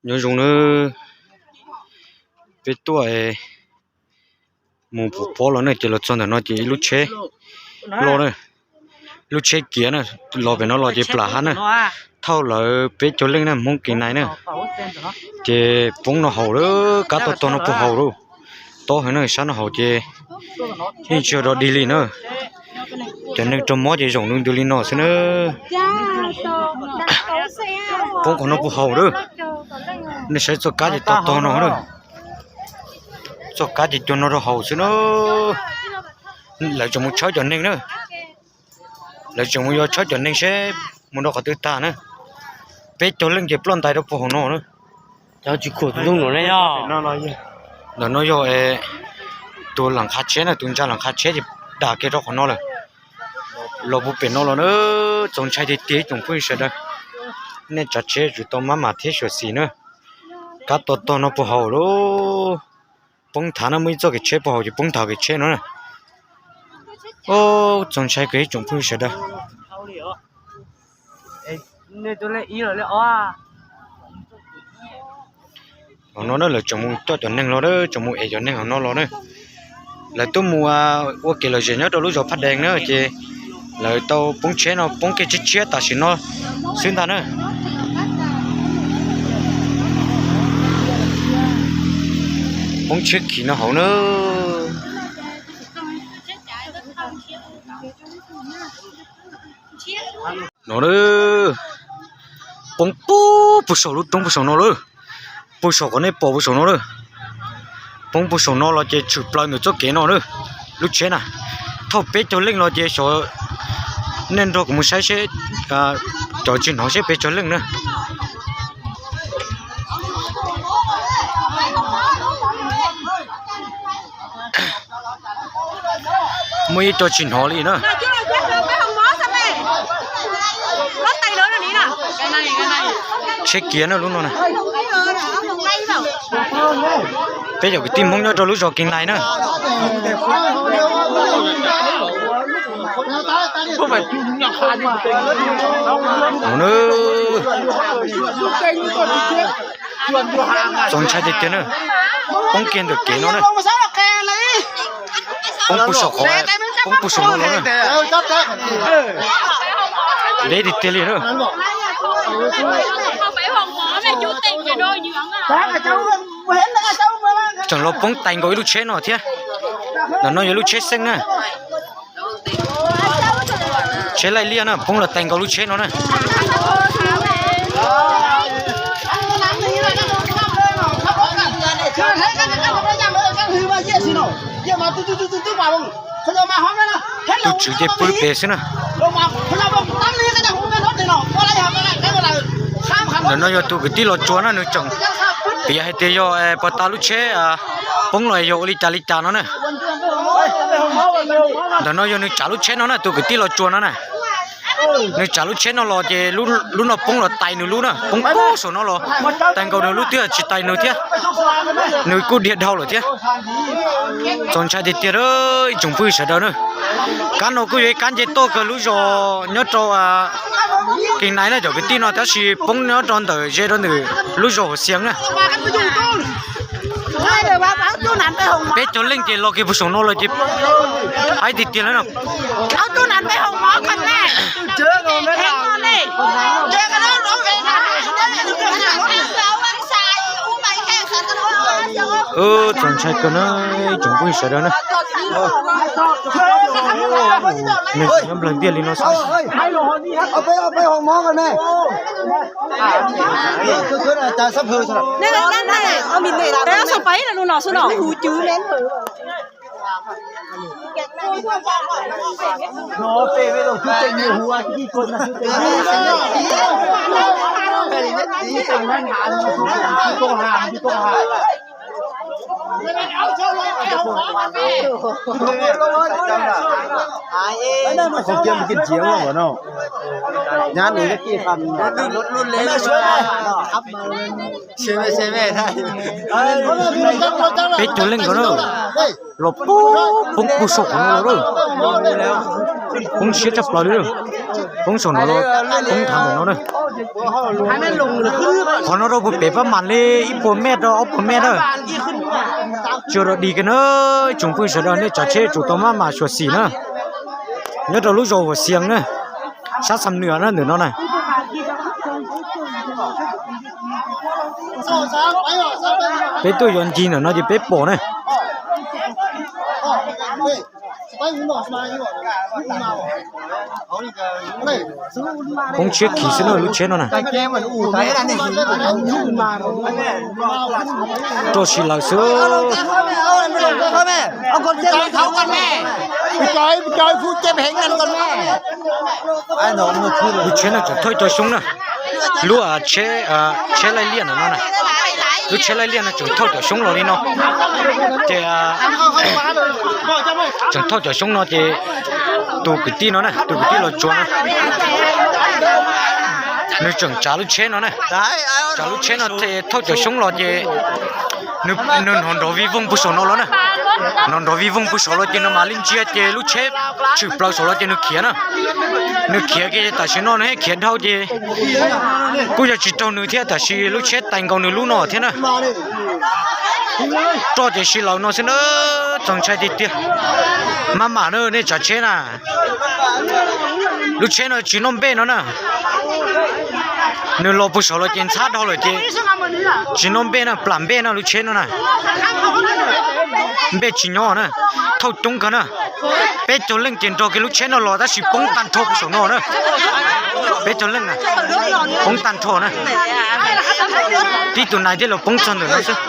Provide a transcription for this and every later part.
Nyob zoo nawb, peb tuaj mus pov pob los na, ces los txog ntawm no ces ib lub tsheb loj na, lub tsheb kiav na, los pem no los ces plam hab na, thauj lawv peb caug leej na, Hmoob Kees Nais na, ces poob no haus lawm, kab tog tog no puag haus lawm, tob heev na, sab no haus ces yeej tsis yog dog dig li na. Cov neeg raug mob ces zaum ntws ntws li no xwb na. Poob qhov no puag haus lawm. Nej saib txoj kab ces tog tog no na. Txoj kab ces cuag no rau haus xwb na. Lawv tseem mus tshawb cov neeg na. Lawv tseem mus yuav tshawb cov neeg seb mus rau qhov twg tag na. Peb caug leej ces ploj ntais rau puag hauv no na. Ntawm no yog tus lam qha tsheb na, tus ntsa lam qha tsheb ces dag kiag rau qhov no lawm. Los puag pem no los na, txaus ntshai tiag tiag ib tsoom phooj ywg sawv daws. Nej tsav tsheb yuav tsum tau maj mam thiab xyuam xim na. Kab tog tog no puag haus lawm. Poob thav no, muaj ib txoj kev tsheb puag haus ces poob thav kev tsheb no na. Txaus ntshai kawg ib tsoom phooj ywg sawv daws. Hauv no na lawv tseem mus coj cov neeg los, tseem mus ev cov neeg hauv no los na. Lawv twb mus ua kev lom zem nyob rau lub zos Phaj Dees na ces lawv tau poob tsheb no poob kiag tshiab tshiab tam sim no xwb ntag na. Poob tsheb khiv no hauv na. No, poob puag saum lub roob puag saum no lawm. Puag saum qhov nej pom puag saum no lawm. Poob puag saum no los ces tshwm plaws ntawm txoj kev no na. Lub tsheb na, thauj peb caug leej los ces xyov, nej nrog kuv mus saib seb, cov tsis hnov seb peb caug leej na. Muaj ib co tsis hnov li na. Tsheb kiav na lub no na. Peb cov kwv tij Hmoob nyob rau lub zos Kees Nais na. Txaus ntshai tiag tiag na. Poob kiag ntawm kev no na. Poob puag saum qhov, poob puag saum no los na. Deb tiag tiag li na. Tseem los poob tais nkaus ib lub tsheb no thiab. Ntawm no yog lub tsheb xeej na. Tsheb laij liaj na, poob los tais nkaus lub tsheb no na. Tus tswv ces pw pem xwb na. Ntawm no yog tus kwv tij Los Tsuas na, nws tseem piav hais tias yog pog tas lub tsheb poob los yog ua li cas li cas no na. Ntawm no yog nws tsav lub tsheb no na, tus kwv tij Los Tsuas no na. Nws tsav lub tsheb no los ces lub no poob los tais nws lub na, poob puag saum no los tais nkaus nws lub twb tsis tais nws thiab. Nws kuj dhia dhau lawm thiab. Txaus ntshai tiag tiag ib tsoom phooj ywg sawv daws na. Kab no kuj yog ib kab nce toj kawg lub zos nyob rau Kees Nais na cov kwv tij no, tab sis poob nyob rau ntawm ze rau ntawm lub zos Huam Xias na. Peb caug leej ces los kiag puag saum no lawm ces haib tiag tiag lawm no. Txaus ntshai kawg na ib tsoom phooj ywg sawv daws na. Nws nyob nplawg ntiaj li no xwb. Peb caug leej ko na, los poob puag saum qhov no los, poob siab tshaj plaws li lawm. Poob saum no los poob thav ntawm no na. Qhov no rau puag pem pab mam li ib puas mej rau ob puas mej na. Tsuas rau dig kiag na, tsoom phooj ywg sawv daws nej tsav tsheb tsum tau maj mam xyuam xim na. Nyob rau lub zos Huam Xias na, sab Xam Nwm na ntawm no na. Peb tuaj yuav ncig ntawm no ces peb pom na. Poob tshiab khiv xwb na lub tsheb no na. Roj si lawm xwb. Lub tsheb no tseem thauj cov xyoob na. Lub tsheb laij liaj ntawm no na. Lub tsheb laij liaj no tseem thauj cov xyoob los li no. Ces tseem thauj cov xyoob no ces tus kwv tij no na, tus kwv tij los tsuas no, nws tseem tsav lub tsheb no na. Tsav lub tsheb no thauj cov xyoob los ces nws hnov nrov vij voog puag saum no los na. Hnov nrov vij voog puag saum los ces nws mam li ntsia ces lub tsheb tshwm plaws saum los ces nws khiav na. Nws khiav kiag tam sim no nws yeej khiav dhau ces kuj yog tsis raug nws thiab, tab sis lub tsheb tais nkaus nws lub no thiab na. Roj ces si lawm no xwb na. Txaus ntshai tiag tiag. Maj mam na nej tsav tsheb na. Lub tsheb no tsis noj npej no na. Nws los puag saum los ces ntxhab dhau lawm ces tsis noj npej na, plam npej na lub tsheb no na. Npej tsis nyob na. Thauj coob kawg na. Peb caug leej ces nrog kiag lub tsheb no los tab sis poob tag nrho puag saum no na. Peb caug leej na, poob tag nrho na. Tib tug nais thiaj los poob txog ntawm no xwb.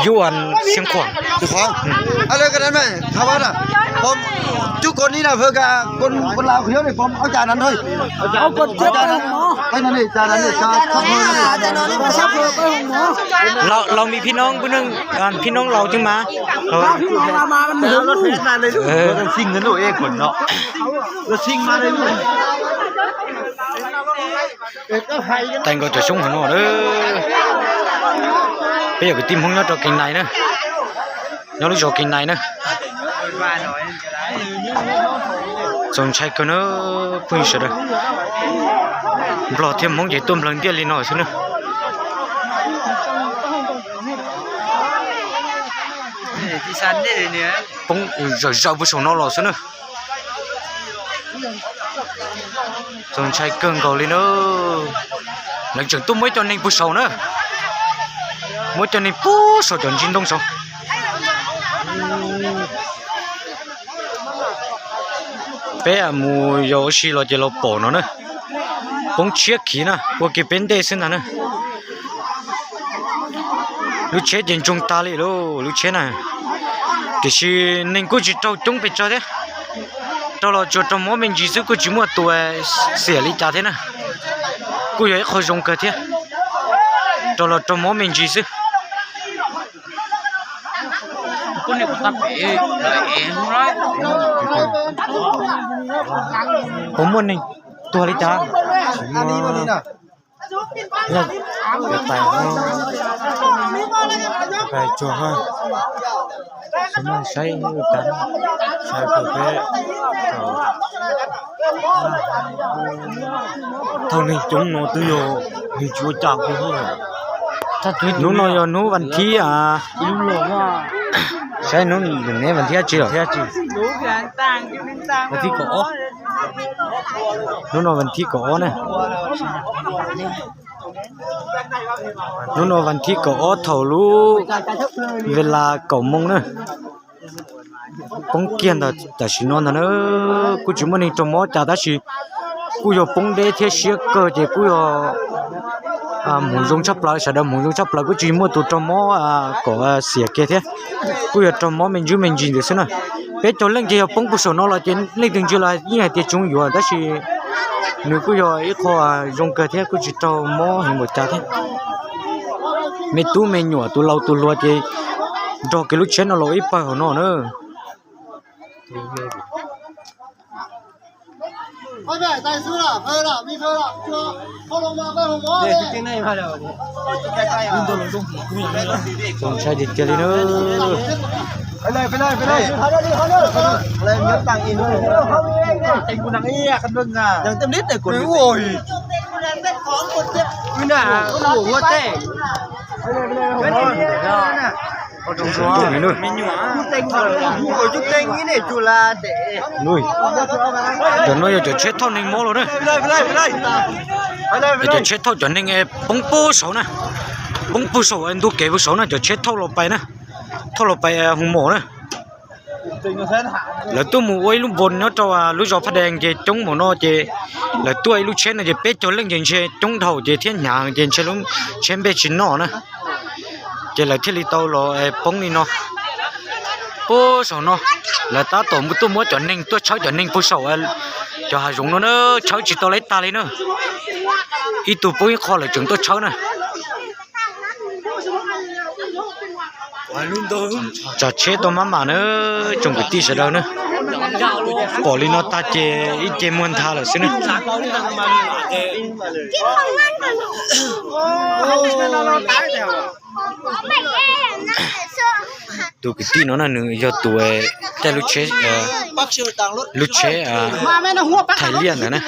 Yuan Xeev Khuam. Laus mis phib noob pw neej, phib noob laus twb mas. Tais nkaus cov xyoob hauv no. Peb yog kwv tij Hmoob nyob rau Kees Nais na, nyob lub zos Kees Nais na. Txaus ntshai kawg na phooj ywg sawv daws. Nplog thiab Hmoob ces tuaj nplawg ntiaj li no xwb na. Poob zawm zawm puag saum no los xwb na. Txaus ntshai kawg nkaus li na. Lawv tseem tuaj muab ib co neeg puag saum na. Muab ib co neeg puag saum cov ntsis ntoo saud. Peb mus yos ua si los ces los pom no na. Poob tshiab khiv na, ua kiag peb ntej xwb ntag na. Lub tsheb ces ntsoog tas li lauj, lub tsheb na. Tiam sis neeg kuj tsis raug coob pes tsawg thiab. Raug los tsuas raug mob me ntsis xwb, kuj tsis muaj tus xiam li cas thiab na. Kuj yog ib qho zoo kawg thiab. Raug los raug mob me ntsis xwb. Puas muaj neeg tuag li cas? Tais no, tais tsuag, saib, saib peb thaum neeg coob no twb yog neeg tsis ua cas. Hnub no yog hnub vas thib, saib hnub ne vas thib dab tsi lawm? Vas thib kaum ob. Hnub no vas thib kaum ob na. Hnub no vas thib kaum ob thaum lub ve las kaum moos na. Poob kiag ntawm tam sim no ntag na. Kuj tsis muaj neeg raug mob cas tab sis kuj yog poob deb thiab siab kawg ces kuj yog hmoov zoo tshaj plaws, sawv daws hmoov zoo tshaj plaws, kuj tsis muaj tus raug mob kom xiam kiag thiab. Kuj yog raug mob me ntsis me ntsis ntawd xwb na. Peb caug leej ces yog poob puag saum no los ces leej twg ntsia los yeej hais tias tsis yuav tab sis nws kuj yog ib qho zoo kawg thiab kuj tsis raug mob heev npaum cas thiab. Me tub me nyuam tus laus tus hluas ces nrog kiag lub tsheb no los ib pawg hauv no na. Txaus ntshai tiag tiag li na. Cov no yog cov tsheb thauj neeg mob los na. Cov tsheb thauj cov neeg poob puag saud na, poob puag saum ntu kev puag saud na, cov tsheb thauj los pais na, thauj los pais Hoo Mom na. Lawv tuaj mus ua ib lub npoos nyob rau lub zos Phaj Dees ces coob npaum no ces lawv tuaj ib lub tsheb no ces peb caug leej ces ntshe coob dhau ces thiab hnyav ces ntshe lub tsheb npej tsis noj na. Ces lawv thiaj li tau los poob li no. Puag saum no, lawv tab tom tuaj muab cov neeg tuaj tshawb cov neeg puag saum cov hav zoov no na, tshawb tsis tau li tag li na. Ib tug poob ib qho lawv tseem tuaj tshawb na. Tsav tsheb tau maj mam na, tsoom kwv tij sawv daws na. Pom li no tag ces ib ce muag ntha lawm xwb na. Tus kwv tij no na nws yog tus caij lub tsheb, lub tsheb Thais Liaj ntawd na.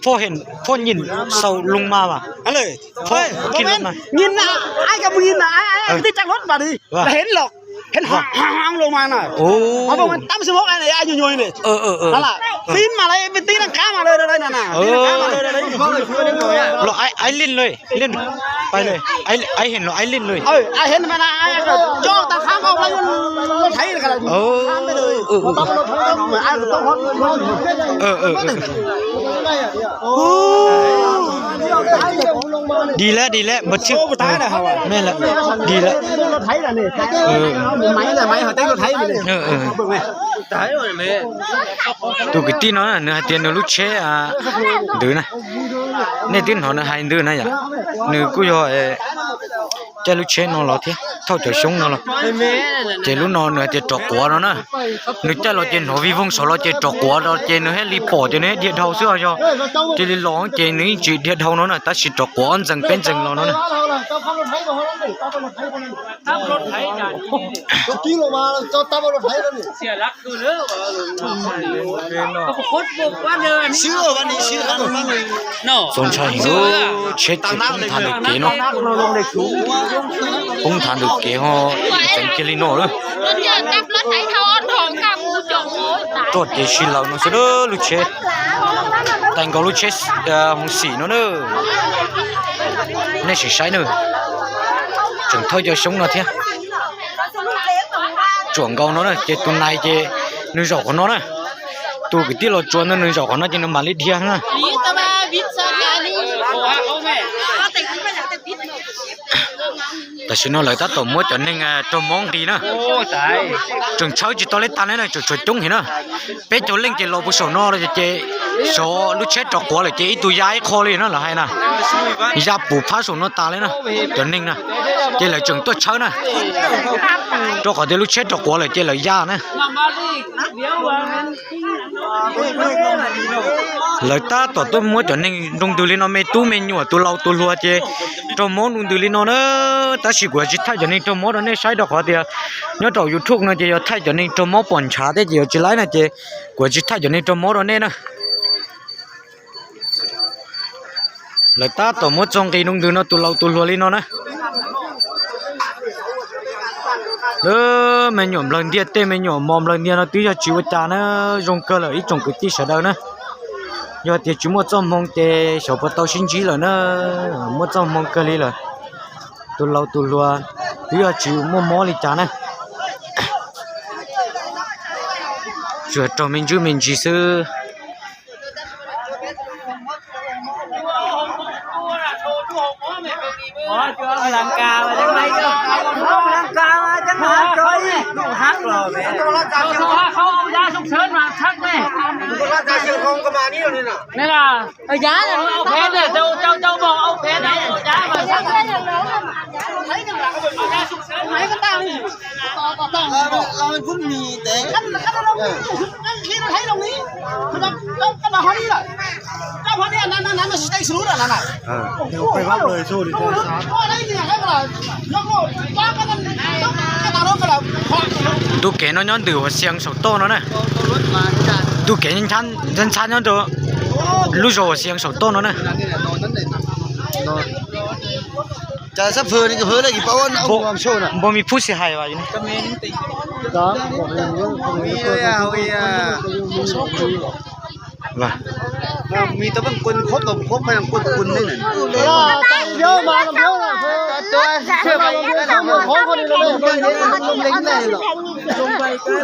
Phoj nyim xaus loo mas vas. Phoj, Los aib leej lawm, pais lawm, aib heev los aib leej lawm. Dim lawm, dim lawm, npawg Tshwj, me lawm, dim lawm. Tus kwv tij no nws hais tias nws lub tsheb ntawd na, nej twb hnov nws hais ntawd na yom, nws kuj yog caij lub tsheb no los thiab thauj cov xyoob no los. Ces lub no nws hais tias rov quav no na, nws caij los ces hnov vij voog saud los ces rov quav los ces nws thiaj li pom ces nws thiaj dhia dhau xwb os, yog cia li los ces nws yeej tsis dhia dhau no na, tab sis rov quav ob ntxees peb ntxees los no na. Txaus ntshai heev, tsheb ces poob nthav ntawm kev no, poob nthav ntawm kev ho tseem kiag li no lawm. Roj ces sib laws no xwb lub tsheb, tais nkaus lub tsheb Hoo Xim no na. Nej sim saib na, tseem thauj cov xyoob no thiab. Tsuam nkaus no na ces tus nais ces nws zaum qhov no na. Tus kwv tij los tsuas ntawd nws zaum qhov no ces nws mam li dhia na. Tam sim no lawv tab tom muab cov neeg raug mob nqis na. Tseem tshawb tsis tau li tag li na, tseem tshuav coob heev na. Peb caug leej ces los puag saum no ces xyov lub tsheb rov quav lawm ces ib tug ya ib qho li na lawv hais na. Ya puv phab saum no tas li na, cov neeg na. Ces lawv tseem tuaj tshawb na. Rau qhov tias lub tsheb rov quav lawm ces lawv ya na. Lawv tab tom tuaj muab cov neeg nroo ntws li no, me tub me nyuam, tus laus tus hluas ces raug mob nroo ntws li no na. Tab sis kuv yuav tsis thaij cov neeg raug mob rau nej saib rau qhov tias nyob rau YouTube no ces yog thaij cov neeg raug mob pom ntshav thiab ces yuav tsis laib na ces kuv yuav tsis thaij cov neeg raug mob rau nej na. Lawv tab tom muab txog nqis nroo ntws no tus laus tus hluas li no na. Lawv me nyuam nplawg ntiag, tej me nyuam mos nplawg ntiag no twb yog tsis ua cas na, zoo kawg lawm ib tsoom kwv tij sawv daws na. Yog tias tsis muaj txoj hmoo ces xyov puas tau sib ntsib lawm na. Muaj txoj hmoo kawg li lawm. Tus laus tus hluas twb yog tsis muaj mob li cas na. Tsuas raug me ntsuj me ntsis xwb. Ntu kev no nyob ntawm Huas Xias saum toj no na. Ntu kev ntxhab nyob rau lub zos Huas Xias saum toj no na. Npua me phub xi hais.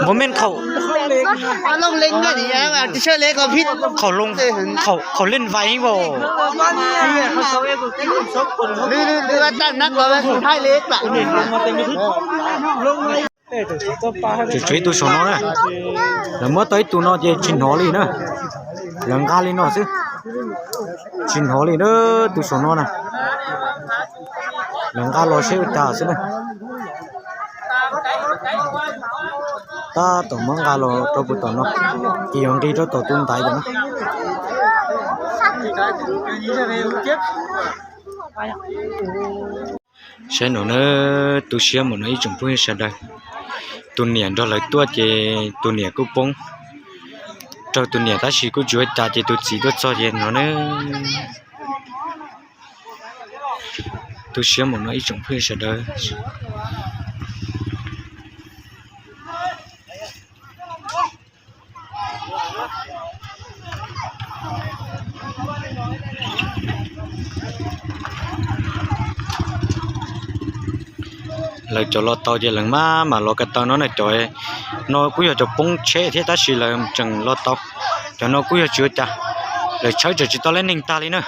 Npua me khaum, khaum leej vais vos. Tseem tshuav ib tug saum no na. Lawv muab tau ib tug no ces tsis hnov li na. Lawv nqa li no xwb. Tsis hnov li na, tus saum no na. Lawv nqa los seb ua cas xwb na. Tab tom muab nqa los rau puag tom no, ces yuav nqis rau tom tus ntaiv tom no. Saib no na, tu siab mus no ib tsoom phooj ywg sawv daws. Tus niam nrog lawv tuaj ces tus niam kuj poob, raug tus niam tab sis kuj tsis ua cas ces tus txiv tuaj txog ces no na. Tu siab mus no ib tsoom phooj ywg sawv daws. Lawv cov los tau ces lawv maj mam los ko taw no na. Cov no kuj yog cov poob tsheb thiab tab sis lawv tseem los tau. Cov no kuj yog tsis ua cas, lawv tshawb tseem tsis tau leej neeg tag li na.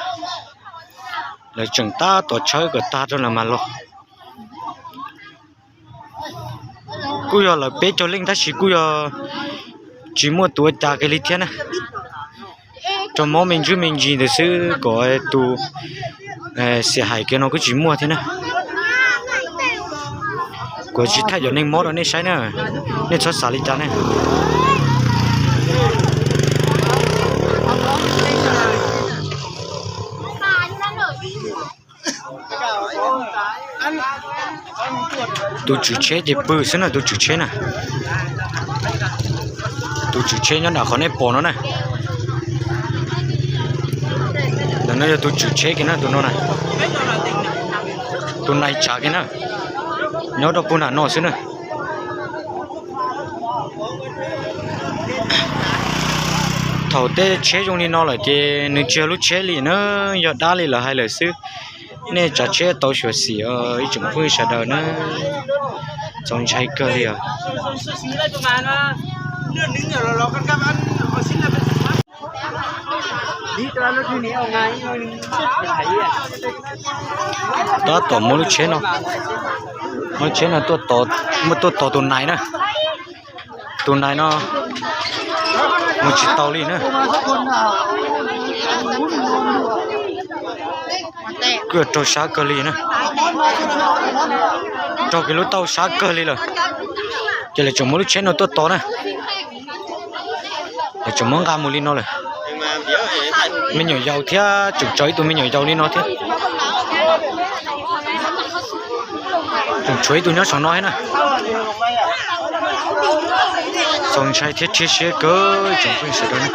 Lawv tseem tab tom tshawb kom tag rau lawv mam los. Kuj yog lawv peb caug leej tab sis kuj yog tsis muaj tus ua cas kiag li thiab na. Raug mob me ntsis me ntsis ntawd xwb kom tus xiam hais kiag no kuj tsis muaj thiab na. Kuv tsis thaij cov neeg mob rau nej saib na, nej txhob xav li cas ne. Tus tswv tsheb ces pw xwb na, tus tswv tsheb na. Tus tswv tsheb nyob nram qhov nej pom no na. Ntawm no yog tus tswv tsheb kiag na, tus no na. Tus nais tsav kiag na, nyob rau puag nram no xwb na. Thaum tej tsheb zoo li no lawm ces nws tsis yog lub tsheb li na, yog dab li lawv hais lawm xwb. Nej tsav tsheb tau xyuam xim os ib tsoom phooj ywg sawv daws na. Txaus ntshai kawg li os. Tab tom muaj lub tsheb no, muaj tsheb no tuaj tos, muaj tuaj tos tus nais na. Tus nais no mus tsis tau li na. Kuj yog raug sab kawg li na. Raug kiag lub taub hau sab kawg li lawm. Ces lawv tseem muaj lub tsheb no tuaj tos na. Lawv tseem muab nqa mus li no lawm. Me nyuam yaus thiab, tseem tso ib tug me nyuam yaus li no thiab. Tseem tshuav ib tug nyob saum no thiab na. Txaus ntshai thiab rhiab siab kawg tsoom phooj ywg sawv daws na.